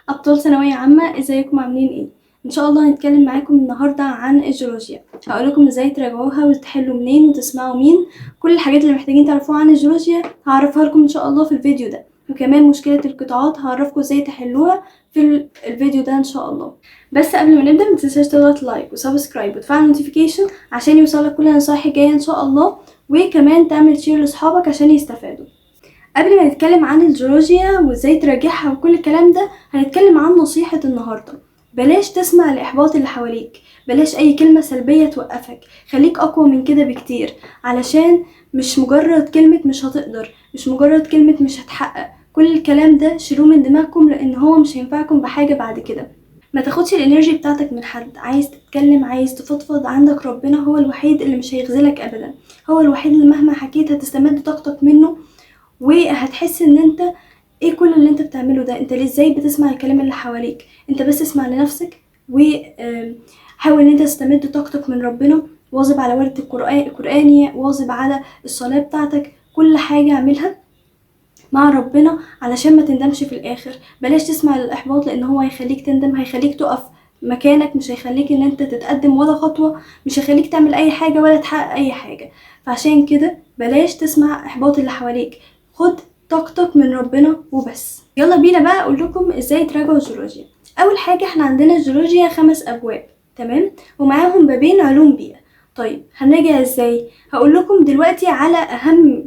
أبطال ثانوية عامة، ازيكم عاملين ايه؟ ان شاء الله هنتكلم معاكم النهاردة عن الجيولوجيا. هقولكم ازاي تراجعوها وتحلوا منين وتسمعوا مين، كل الحاجات اللي محتاجين تعرفوها عن الجيولوجيا هعرفها لكم ان شاء الله في الفيديو ده، وكمان مشكلة القطاعات هعرفكم ازاي تحلوها في الفيديو ده ان شاء الله. بس قبل ما نبدأ متنساش تضغط like و subscribe وتفعل notification عشان يوصلك كل النصايح الجاية ان شاء الله، وكمان تعمل share لاصحابك عشان يستفادوا. قبل ما نتكلم عن الجيولوجيا وازاي تراجعها وكل الكلام ده، هنتكلم عن نصيحة النهاردة. بلاش تسمع الإحباط اللي حواليك، بلاش أي كلمة سلبية توقفك، خليك أقوى من كده بكتير، علشان مش مجرد كلمة مش هتقدر، مش مجرد كلمة مش هتحقق، كل الكلام ده شيلوه من دماغكم لأن هو مش هينفعكم بحاجة بعد كده. ما تاخدش ال energy بتاعتك من حد، عايز تتكلم عايز تفضفض عندك ربنا، هو الوحيد اللي مش هيخذلك أبدا، هو الوحيد اللي مهما حكيت هتستمد طاقتك منه، وهتحس ان انت ايه كل اللي انت بتعمله ده، انت ليه ازاي بتسمع الكلام اللي حواليك؟ انت بس اسمع لنفسك وحاول ان انت تستمد طاقتك من ربنا، واظب على ورد القرآني، واظب على الصلاة بتاعتك، كل حاجة اعملها مع ربنا علشان ما تندمش في الاخر. بلاش تسمع للاحباط لان هو هيخليك تندم، هيخليك تقف مكانك، مش هيخليك ان انت تتقدم ولا خطوة، مش هيخليك تعمل اي حاجة ولا تحقق اي حاجة. فعشان كده بلاش تسمع احباط اللي حواليك، خد طاقتك من ربنا وبس. يلا بينا بقى اقول لكم ازاي تراجعوا الجيولوجيا. اول حاجة احنا عندنا الجيولوجيا 5 ابواب، تمام، ومعاهم بابين علوم بيئة. طيب هنراجع ازاي؟ هقول لكم دلوقتي على اهم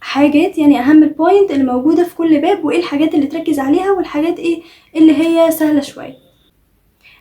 حاجات، يعني اهم ال point اللي موجودة في كل باب، وايه الحاجات اللي تركز عليها والحاجات ايه اللي هي سهلة شوية.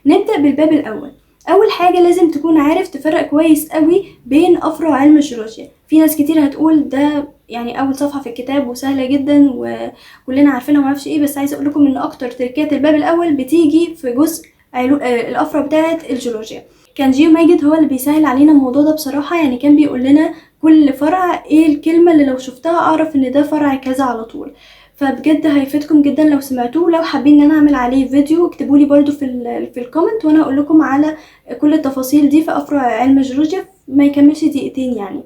نبدأ بالباب الاول. اول حاجة لازم تكون عارف تفرق كويس قوي بين افرع علم الجيولوجيا. في ناس كتير هتقول ده يعني اول صفحة في الكتاب وسهلة جدا وكلنا عارفينها وما اعرفش ايه، بس عايزة اقول لكم ان اكتر تركات الباب الاول بتيجي في جزء الافرع بتاعة الجيولوجيا. كان جيو ماجد هو اللي بيسهل علينا الموضوع ده بصراحة، يعني كان بيقول لنا كل فرع ايه الكلمة اللي لو شفتها اعرف ان ده فرع كذا على طول. فبجد هيفيدكم جدا لو سمعتوه. لو حابين ان انا اعمل عليه فيديو اكتبوا لي برده في ال comment، وانا اقول لكم على كل التفاصيل دي في افرع علم الجيولوجيا، ما يكملش دقيقتين يعني.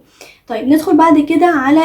طيب ندخل بعد كده على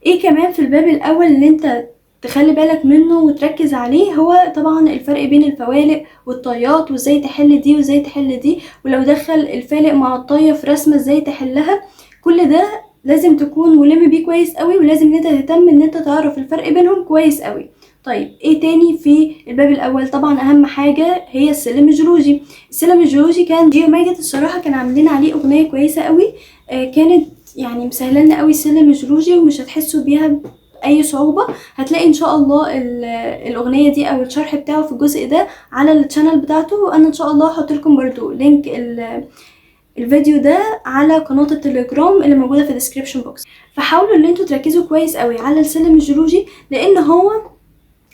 ايه كمان في الباب الاول اللي انت تخلي بالك منه وتركز عليه، هو طبعا الفرق بين الفوالق والطيات، وازاي تحل دي وازاي تحل دي، ولو دخل الفالق مع الطية في رسمة ازاي تحلها. كل ده لازم تكون ملم بيه كويس قوي، ولازم ان انت تهتم ان انت تعرف الفرق بينهم كويس قوي. طيب ايه تاني في الباب الاول؟ طبعا اهم حاجة هي السلم الجيولوجي. السلم الجيولوجي كان جيو ماجد الصراحة كان عاملين عليه اغنية كويسة قوي، كانت يعني مسهلة لنا قوي السلم الجيولوجي ومش هتحسوا بيها باي صعوبة. هتلاقي ان شاء الله الاغنية دي او الشرح بتاعه في الجزء ده على ال channel بتاعته، وانا ان شاء الله هحط لكم برضو link الفيديو ده على قناة التليجرام اللي موجودة في ال description box. فحاولوا ان انتوا تركزوا كويس قوي على السلم الجيولوجي لان هو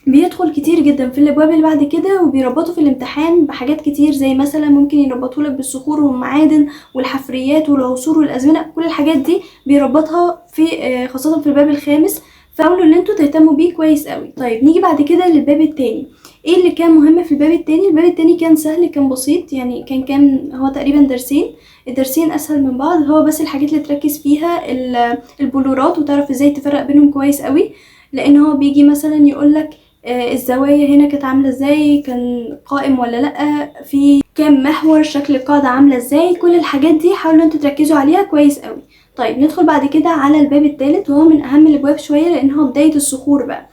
بيدخل كتير جدا في الابواب اللي بعد كده، وبيربطوا في الامتحان بحاجات كتير، زي مثلا ممكن يربطوا لك بالصخور والمعادن والحفريات والعصور والازمنه، كل الحاجات دي بيربطها في خاصة في الباب الخامس. فحاولوا ان انتوا تهتموا بيه كويس قوي. طيب نيجي بعد كده للباب التاني. ايه اللي كان مهم في الباب التاني؟ الباب التاني كان سهل، كان بسيط، يعني كان هو تقريبا درسين، الدرسين اسهل من بعض. هو بس الحاجات اللي تركز فيها البلورات وتعرف ازاي تفرق بينهم كويس قوي، لان هو بيجي مثلا يقولك الزوايا هنا كانت عامله ازاي، كان قائم ولا لا، في كام محور، شكل القاعدة عامله ازاي، كل الحاجات دي حاولوا انتوا تركزوا عليها كويس قوي. طيب ندخل بعد كده على الباب الثالث، وهو من اهم الابواب شوية لان هو بداية الصخور بقى.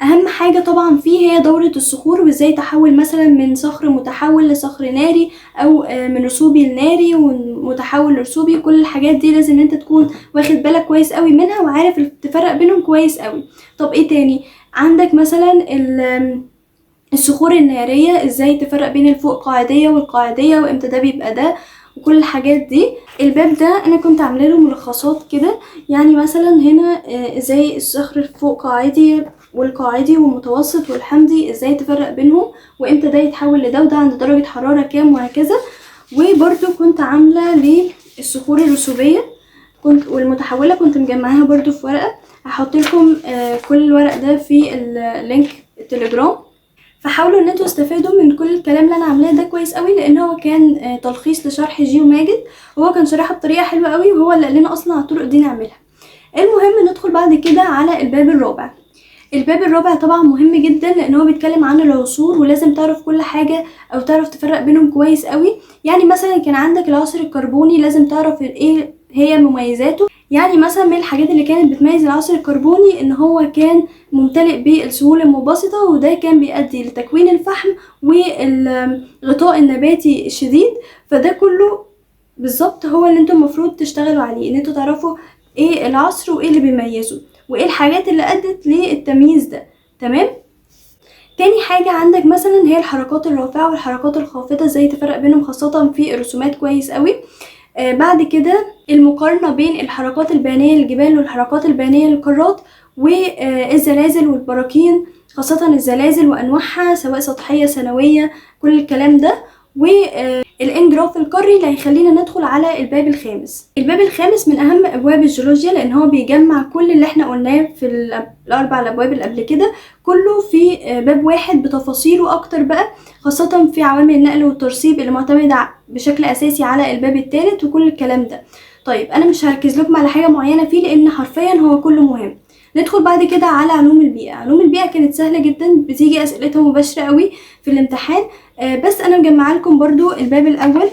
اهم حاجة طبعا فيه هي دوره الصخور، وازاي تحول مثلا من صخر متحول لصخر ناري، او من رسوبي لناري ومتحول لرسوبي. كل الحاجات دي لازم انت تكون واخد بالك كويس قوي منها وعارف تفرق بينهم كويس قوي. طب ايه تاني؟ عندك مثلا الصخور النارية، ازاي تفرق بين الفوق قاعديه والقاعديه، وامتى ده بيبقى ده، وكل الحاجات دي. الباب ده انا كنت عامله له ملخصات كده، يعني مثلا هنا ازاي الصخر الفوق قاعدي والقاعدي والمتوسط والحمضي، ازاي تفرق بينهم، وامتى ده يتحول لده، وده عند درجة حرارة كام، وهكذا. وبرده كنت عاملة للصخور الرسوبية والمتحولة، كنت مجمعاها برده في ورقة، هحط لكم كل الورق ده في ال link التليجرام. فحاولوا ان انتوا تستفادوا من كل الكلام اللي انا عاملاه ده كويس قوي، لان هو كان تلخيص لشرح جيو ماجد، وهو كان شرحها بطريقة حلوة قوي، وهو اللي قال لنا اصلا على الطرق دي نعملها. المهم ندخل بعد كده على الباب الرابع. الباب الرابع طبعا مهم جدا لان هو بيتكلم عن العصور، ولازم تعرف كل حاجة او تعرف تفرق بينهم كويس قوي. يعني مثلا كان عندك العصر الكربوني لازم تعرف ايه هي مميزاته. يعني مثلا من الحاجات اللي كانت بتميز العصر الكربوني ان هو كان ممتلئ بالسهول المنبسطة، وده كان بيؤدي لتكوين الفحم والغطاء النباتي الشديد. فده كله بالظبط هو اللي انتم المفروض تشتغلوا عليه، ان انتوا تعرفوا ايه العصر وايه اللي بيميزه وايه الحاجات اللي ادت للتمييز ده. تمام. تاني حاجة عندك مثلا هي الحركات الرافعة والحركات الخافضة، ازاي تفرق بينهم خاصة في الرسومات كويس قوي. بعد كده المقارنة بين الحركات البيانية للجبال والحركات البيانية للقارات، والزلازل والبراكين، خاصة الزلازل وأنواعها سواء سطحية سنوية، كل الكلام ده. والانجراف القاري اللي هيخلينا ندخل على الباب الخامس. الباب الخامس من أهم أبواب الجيولوجيا، لأن هو بيجمع كل اللي احنا قلناه في الأربع الأبواب اللي قبل كده كله في باب واحد بتفاصيله أكتر بقى، خاصة في عوامل النقل والترسيب اللي معتمدة بشكل أساسي على الباب الثالث وكل الكلام ده. طيب أنا مش هركز لكم على حاجة معينة فيه لأن حرفيا هو كله مهم. ندخل بعد كده على علوم البيئة. علوم البيئة كانت سهلة جدا، بتيجي أسئلتها مباشرة قوي في الامتحان. بس أنا مجمعة لكم برضو الباب الأول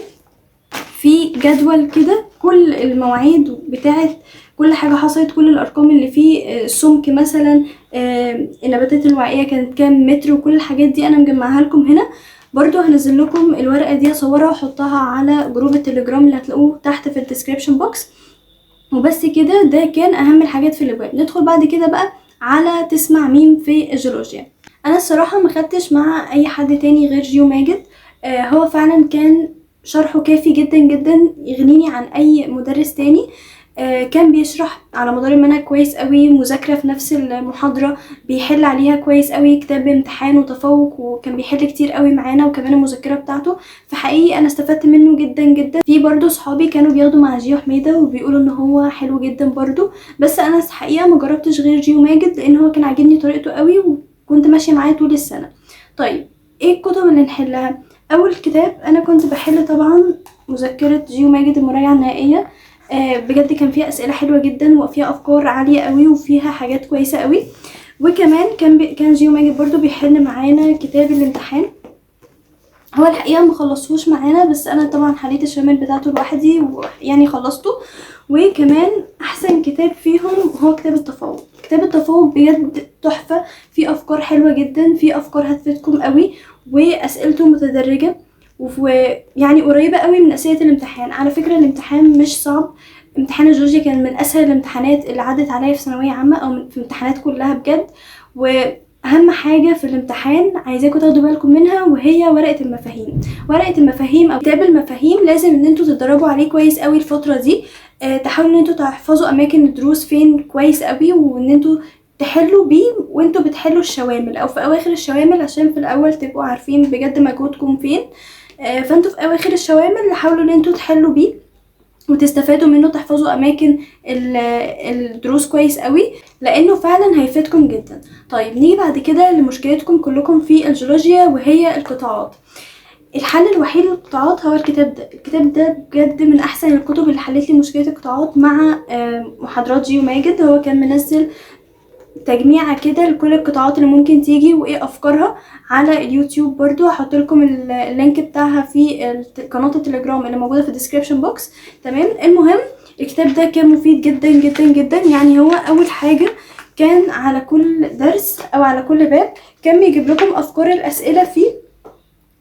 في جدول كده كل المواعيد بتاعت كل حاجة حصلت، كل الأرقام اللي فيه، السمك مثلا، النباتات الوعائية كانت كام متر، وكل الحاجات دي أنا مجمعها لكم هنا. برضو هنزل لكم الورقة دي، اصورها واحطها على group التليجرام اللي هتلاقوه تحت في ال description box. وبس كده، ده كان اهم الحاجات في الابواب. ندخل بعد كده بقى على تسمع مين في الجيولوجيا. انا الصراحة ما خدتش مع اي حد تاني غير جيو ماجد. هو فعلا كان شرحه كافي جدا جدا، يغنيني عن اي مدرس تاني. كان بيشرح على مدار المنهج كويس قوي، مذاكرة في نفس المحاضرة بيحل عليها كويس قوي، كتاب امتحان وتفوق، وكان بيحل كتير قوي معانا، وكمان المذكرة بتاعته. فحقيقي انا استفدت منه جدا جدا. في برضو صحابي كانوا بياخدوا مع جيو حميدة وبيقولوا ان هو حلو جدا برضو، بس انا الحقيقة ما جربتش غير جيو ماجد لان هو كان عاجبني طريقته قوي وكنت ماشية معاه طول السنة. طيب ايه الكتب اللي نحلها؟ اول كتاب انا كنت بحل طبعا مذكرة جيو ماجد المراجعة النهائية. بجد كان فيها اسئلة حلوة جدا وفيها افكار عالية قوي وفيها حاجات كويسة قوي. وكمان كان جيو ماجد برضو بيحل معانا كتاب الامتحان. هو الحقيقة ما خلصهوش معانا، بس انا طبعا حليت الشمال بتاعته لوحدي ويعني خلصته. وكمان احسن كتاب فيهم هو كتاب التفوق. كتاب التفوق بجد تحفة، فيه افكار حلوة جدا، فيه افكار هتفيدكم قوي، واسئلته متدرجه ويعني قريبه قوي من اسئلة الامتحان. على فكرة الامتحان مش صعب، امتحان الجيولوجيا كان من اسهل الامتحانات اللي عدت عليا في ثانوية عامة او في امتحانات كلها بجد. واهم حاجة في الامتحان عايزاكم تاخدوا بالكم منها وهي ورقة المفاهيم. ورقة المفاهيم او كتاب المفاهيم لازم ان انتوا تتدربوا عليه كويس قوي الفترة دي. تحاولوا ان انتوا تحفظوا اماكن الدروس فين كويس قوي، وان انتوا تحلوا بيه وانتوا بتحلوا الشوامل او في اواخر الشوامل، عشان في الاول تبقوا عارفين بجد مجهودكم فين. فانتوا في اواخر الشوامل حاولوا ان انتوا تحلوا بيه وتستفادوا منه، تحفظوا اماكن الدروس كويس قوي لانه فعلا هيفيدكم جدا. طيب نيجي بعد كده لمشكلتكم كلكم في الجيولوجيا وهي القطاعات. الحل الوحيد للقطاعات هو الكتاب ده. الكتاب ده بجد من احسن الكتب اللي حلت لي مشكلة القطاعات مع محاضرات جيو ماجد. هو كان منزل تجميعة كده لكل القطاعات اللي ممكن تيجي وايه افكارها على اليوتيوب، برضو هحط لكم ال link بتاعها في قناة التليجرام اللي موجودة في ال description box. تمام. المهم الكتاب ده كان مفيد جدا جدا جدا. يعني هو اول حاجة كان على كل درس او على كل باب كان بيجيب لكم افكار الاسئلة فيه،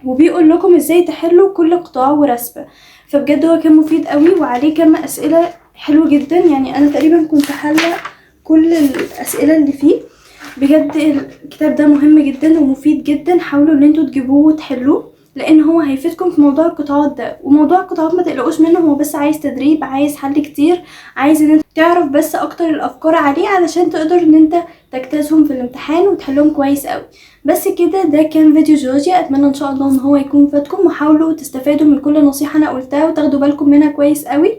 وبيقول لكم ازاي تحلوا كل قطاع ورسمة. فبجد هو كان مفيد قوي وعليه كم اسئلة حلو جدا. يعني انا تقريبا كنت حله كل الاسئلة اللي فيه. بجد الكتاب ده مهم جدا ومفيد جدا، حاولوا ان انتوا تجيبوه وتحلوه لان هو هيفيدكم في موضوع القطاعات ده. وموضوع القطاعات ما تقلقوش منه، هو بس عايز تدريب، عايز حل كتير، عايز ان انت تعرف بس اكتر الافكار عليه علشان تقدر ان انت تجتازهم في الامتحان وتحلهم كويس قوي. بس كده، ده كان فيديو جيولوجيا. اتمنى ان شاء الله ان هو يكون فادكم، وحاولوا تستفادوا من كل نصيحة انا قلتها وتاخدوا بالكم منها كويس قوي.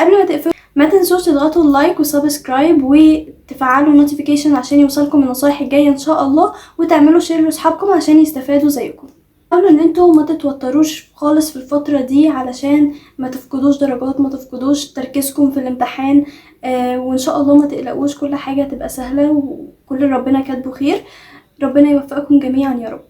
قبل ما تقفلوا ما تنسوش تضغطوا ال like و subscribe وتفعلوا notification عشان يوصلكم النصايح الجاية ان شاء الله، وتعملوا share لاصحابكم عشان يستفادوا زيكم. حاولوا ان انتوا ما تتوتروش خالص في الفترة دي علشان ما تفقدوش درجات، ما تفقدوش تركيزكم في الامتحان. وان شاء الله ما تقلقوش، كل حاجة تبقى سهلة وكل ربنا كاتبه خير. ربنا يوفقكم جميعا يا رب.